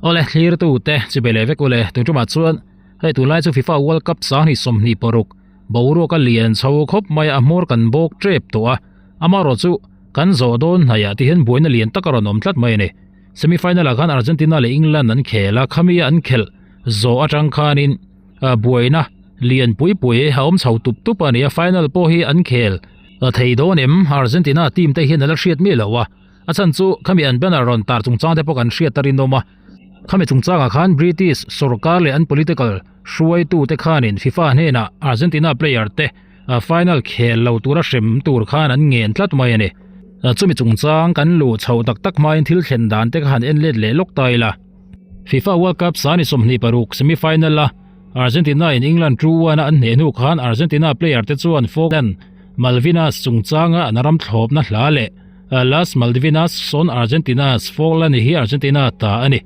Awle thlirtu te chi be leh vek ule tun tumah chuan hei tunlai chu FIFA World Cup 2026 boruak a lian chho khawp mai a hmawr kan bawk tep tawh a amaherawh chu kan zawh dawn hnaih ah ti hian buaina lian tak a rawn awm tlat mai a ni semi final ah khan Argentina leh England an khel a khami an khelh zawh atang khanin buaina lian pui pui a awm chho tup tup a ni a final pawh hi an khel thei dawn em Argentina team te hian a la hriat miah lo a. A chhan chu khami an banner rawn tar chungchang te pawh kan hriat a rinawm a, khami chungchangah khan British sorkar leh an political hruaitu te khanin FIFA hnenah Argentina player te final khel lo tura hrem tur khan an ngen tlat mai a ni. Chumi chungchang kan luh chhoh tak tak hmain thil thlen dan te kha han en let leh lawk ta ila. FIFA World Cup 26 semi final a Argentina in England 2-1 a an hneh hnu khan Argentina player te chuan Falkland Malvinas chungchanga an ram thlawpna hla leh Las Malvinas son Argentinas, Falkland hi Argentina ta a ni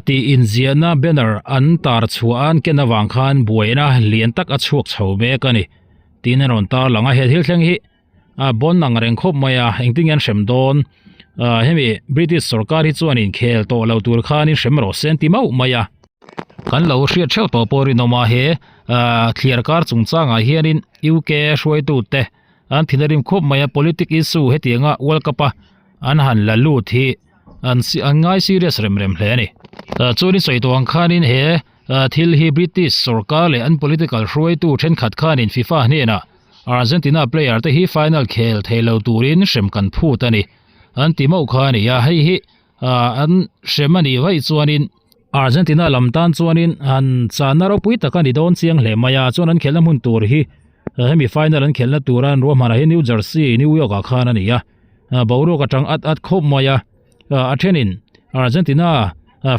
tih inziahna banner an tar chhuah an ken avang khan buaina lian tak a chhuak chho mek a ni tiin a rawn tar lang a. He thil thleng hi a bawn ang reng khawp mai a, engtin nge an hrem dawn? Hemi British sorkar hi chuan inkhel tawh lo tur khanin hrem rawh se an ti mauh mai a. Kan lo hriat theuh tawh pawh rinawm a, he thliar kar chungchangah hianin UK hruaitute an thin a rim khawp mai a politic issue hetianga world cup a an han la lut hi an an ngai serious rem rem hle a ni chuanin sawi tawh ang khanin he thil hi British sorkar leh an political hruaitu thenkhat khanin FIFA hnenah Argentina player te hi final khel thei lo turin hrem kan phut a ni an ti mauh kha a ni a hei hi an hrem a nih vaih chuanin Argentina lam tan chuanin han channa ropui tak a ni dawn chiang hle mai a chuan an khelhna hmun tur hi hemi final an khelhna tura an ruahman ah hian New Jersey New York ah khan a ni a boruak atang at at khawp mai a a thenin Argentina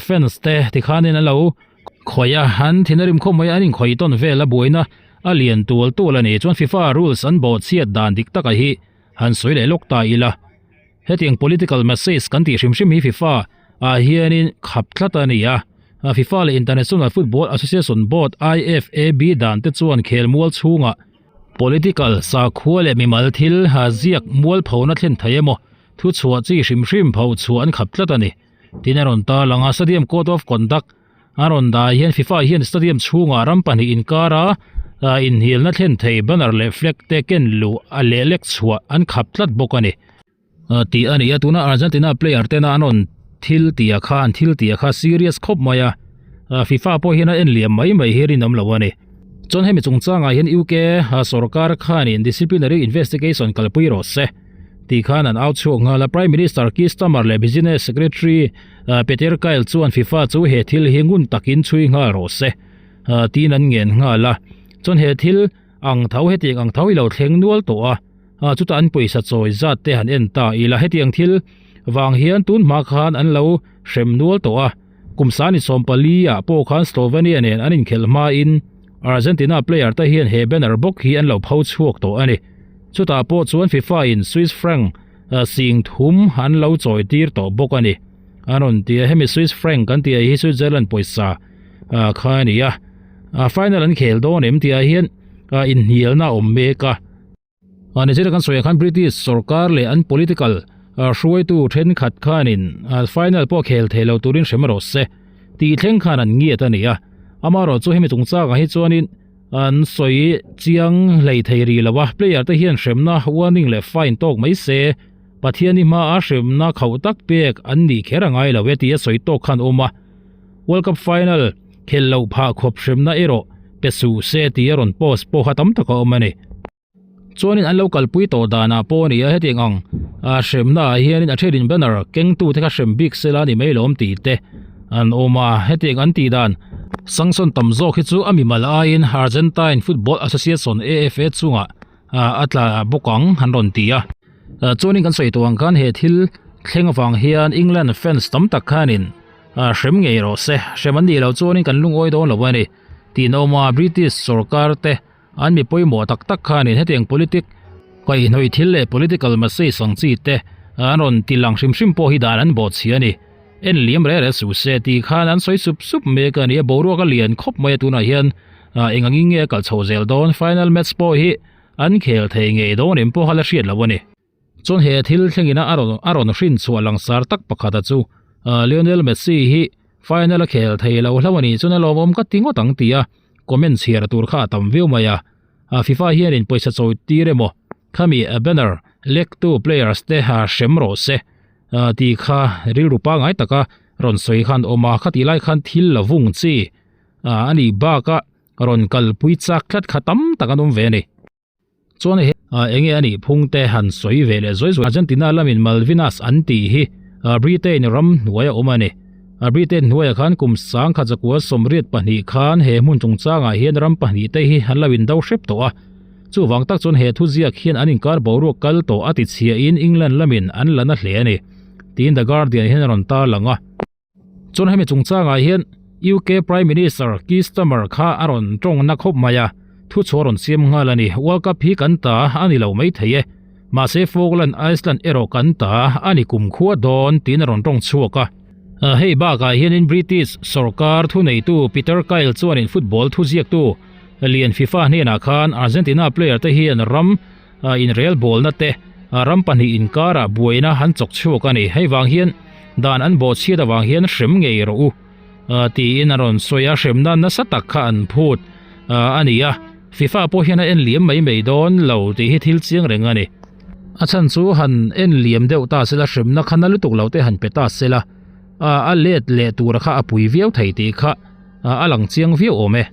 fans te tikhanin an lo khawih a an thin a rim khawp mai a an inkhawih tawn vel a buaina a lian tual tual a ni chuan FIFA rules an bawhchhiat dan dik taka hi han sawi leh lawk ta ila. Hetiang political message kan tih hrim hrim hi FIFA ah hianin khap tlat a ni a, FIFA leh International Football Association Board, IFAB, dan te chuan khelmual chhungah political, sakhua leh mimal thil ziak mualphona thlen thei emaw thuchhuah chi hrim hrim phochhuah an khap tlat a ni. Tin a rawn tarlang a, Stadium Code of Conduct a rawn dah hian FIFA hian stadium chhungah ram pahnih inkara inhnialna thlen thei banner leh flag te ken luh a leh lek chhuah an khap tlat bawk a ni tih a ni a tuna Argentina player tena an rawn thil tih a kha an thil tih a kha serious khawp mai a FIFA pawh hian a en liam mai mai hi rinawm lo a ni chuan hemi chungchangah hian UK sorkar khanin disciplinary investigation kalpui rawh se. Tih khan an au chhuak nghal a, Prime Minister Keir Starmer leh Business Secretary Peter Kyle chuan FIFA chu he thil hi ngun takin chhui nghal rawh se tiin an ngen nghal a. Chuan he thil ang tho hetiang ang tho hi lo thleng nual tawh a, chutah an pawisa chawi zat te han en ta ila hetiang thil vang hian tun hma khan an lo hrem nual tawh a. Kum sani 14 ah pawh khan Slovenia nen an inkhelh hmain Argentina player te hian he banner bawk hi an lo pho chhuak tawh a ni. Chutah pawh chuan FIFA in Swiss franc sing thum an lo chawi tir tawh bawk a ni. An rawn ti a, hemi Swiss franc kan tih hi Switzerland pawisa kha a ni a. Final an khel dawn em tih ah hian inhnialna a awm mek a. Nichina kan sawi ah khan British sorkar leh an political hruaitu thenkhat khanin final pawh khel thei lo turin hrem rawh se tih thleng khan an ngiat a ni a. Amaherawhchu chu hemi chungchangah hi chuanin an sawi chiang hlei thei rih lo a, player te hian hremna warning leh fine tawk mai se Pathiani hmaa hremna khauh tak pek an nih kher a ngai lo e tih a sawi tawk khan awm a. World Cup final khelh loh phah khawp hremna erawh pe suh se tih a rawn post pawh kha tam tak a awm a ni. Chuanin an lo kalpui tawh danah pawh a ni a, hetiang ang hremna ah hianin a thenin banner kengtute kha hrem bik sela a ni mai lawm tih te an awm a, hetiang an tih dan sanction tam zawk hi chu a mimal aiin Argentine Football Association, AFA, chungah a tla bawk ang an rawn ti a. Chuanin kan sawi tawh ang khan he thil thleng avang hian England fans tam tak khanin hrem ngei rawh se, hrem an nih loh chuanin kan lungawi dawn lo a ni tih na awm a, British sorkar te An mi pawimawh tak tak khanin hetiang politic kaihhnawih thil leh political message ang chi te an rawn ti lang hrim hrim pawh hi dan an bawh chhia a ni. En liam reh reh suh se tih khan an sawi sup sup mek a ni a, boruak a lian khawp mai a tunah hian eng angin nge a kal chho zel dawn, final match pawh hi an khel thei ngei dawn em pawh kha la hriat loh a ni. Chuan he thil thlengin a rawn a rawn hrin chhuah langsar tak pakhata chu. Lionel Messi hi final a khel thei lo hlauh a nih chuan a lawmawm ka ti ngawt ang tih a comment chhiar tur kha a tam viau mai a. FIFA hianin pawisa chawi tir emaw khami banner lektu players te hrem rawh se tih kha rilru pangngai taka rawn sawi khan awm a, khatih lai khan thil la vung chi a nih bakah rawn kalpui chak tlat kha tam tak an awm ve a ni. Chuan he enge a nih phung te han sawi ve leh zawi zawi Argentina lamin Malvinas an tih hi Britain ram hnuaia awm a ni. Britain hnuaiah khan kum sangkhat zakua 82 khan he hmun chungchangah hian ram pahnih te hi an lo indo hrep tawh a. Chuvang tak chuan he thuziak hian an inkar boruak kal tawh a tichhiahin England lamin an la na hle a ni, tiin The Guardian hian a rawn tarlang a. Chuan hemi chungchangah hian UK Prime Minister Keir Starmer kha a rawn tawng na khawp mai a, thu chhuah rawn siam nghal a ni. World Cup hi kan ta a ni lo mai thei e, mahse Falkland Island erawh kan ta a ni kumkhua dawn tiin a rawn tawng chhuak a. Hei bakah hianin British sawrkar thuneitu Peter Kyle chuanin football thuziaktu lian FIFA hnenah khan Argentina player te hian ram inrelbawlna te ram pahnih inkarah buaina an chawk chhuak a ni. Hei vang hian dan an bawhchhiat avang hian hrem ngei rawh u tiin a rawn sawi a, hremna nasa tak kha an phut a ni a, FIFA pawh hian a en liam mai mai dawn lo tih hi thil chiang reng a ni. A chhan chu han en liam deuh ta sela hremna kha na lutuk lo te han pe ta sela a let leh tura kha a pui viau thei tih kha a lang chiang viau awm e.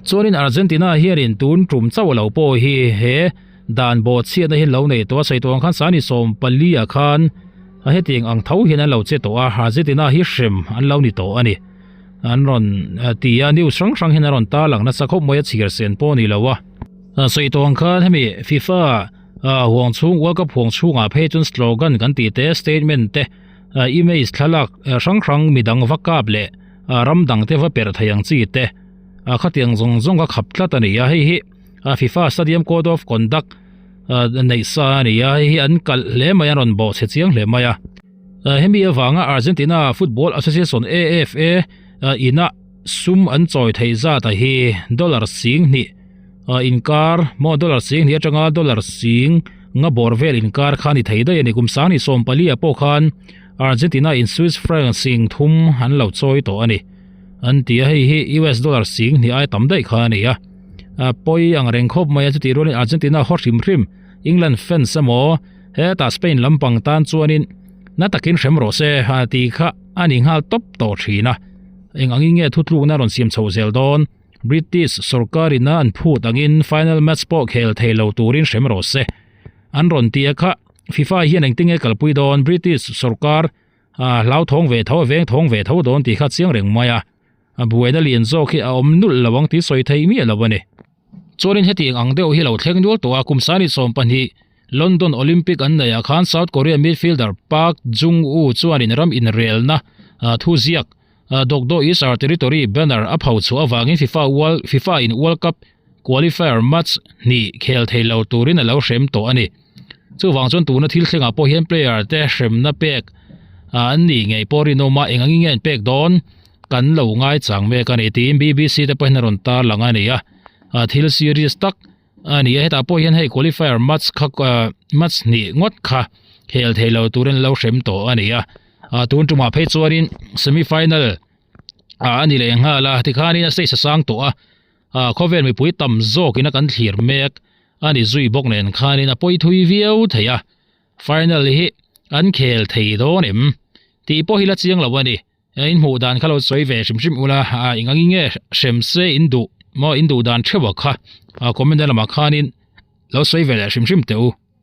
Chuanin Argentina hianin tun tum chauh lo pawh hi he dan bawhchhiatna hi lo nei tawh a, sawi tawh ang khan sani 14 ah khan a hetiang ang tho hian an lo che tawh a, Argentina hi hrem an lo ni tawh a ni. An rawn ti a, news hrang hrang hian a rawn tarlang nasa khawp mai a, chhiar sen pawh a ni lo a. Sawi tawh ang khan hemi FIFA huang chhung World Cup huang chhungah phei chuan slogan kan tih te, statement te, image thlalak hrang hrang midang va kap leh ram dang te va perh thei ang chi te a khatiang zawng zawng a khap tlat a ni a, hei hi a FIFA Stadium Code of Conduct neih sa a ni a, hei hi an kalh hle mai a, an rawn bawh chhe chiang hle mai a. Hemi avanga Argentina Football Association AFA ina sum an chawi theih zat a hi dollar 2000 inkar maw dollar 2000 atanga dollar sing nga bawr vel inkar kha a ni thei daih a ni, kum 2014 ah pawh khan Argentina in Swiss franc 3000 an lo chawi tawh a ni. An ti a, hei hi US dollar 2000 ai tam daih kha a ni a. A pawi ang reng khawp mai a, chutih rualin Argentina haw hrim hrim England fans emaw hetah Spain lampang tan chuanin na takin hrem rawh se a tih kha a ni nghal tawp tawh thin a. Eng angin nge thutlukna rawn siam chho zel dawn? British sawrkarin a an phut angin final match pawh khel thei lo turin hrem rawh se an rawn ti a kha. FIFA hian engtin nge kalpui dawn? British sawrkar hlau thawng ve tho a veng thawng ve tho dawn tih kha chiang reng mai a, a buaina lian zawk hi a awm nulh lo ang tih sawi thei miah lo a ni. Chuanin hetiang ang deuh hi lo thleng nual tawh a, kum sani 12 London Olympic an neihah khan South Korea midfielder Park Jung-woo chuanin ram inrelna thuziak Dokdo is our territory banner a pho chhuah avangin FIFA World FIFA in World Cup qualifier match hnih khel thei lo turin a lo hrem tawh a ni. Chuvang chuan tuna thil thlengah pawh hian player te hremna pek an nih ngei pawh rinawm a, eng angin nge an pek dawn kan lo ngaichang mek a ni tiin BBC te pawhin a rawn tarlang a ni a, thil serious tak a ni a, hetah pawh hian hei qualifier match kha match hnih ngawt kha khel thei lo turin an lo hrem tawh a ni a, tun tumah phei chuanin semi final a ni leh nghal a, tikhanin a stage a sang tawh a. Khawvel mipui tam zawkin a kan thlir mek a ni zui bawk nen khanin a pawi thui viau thei a, final hi an khel thei dawn em tih pawh hi la chiang lo a ni. In hmuh dan kha lo sawi ve hrim hrim ula, eng angin nge hrem se in duh maw in duh dan theuh a kha comment lamah khanin lo sawi ve leh hrim hrim teh u.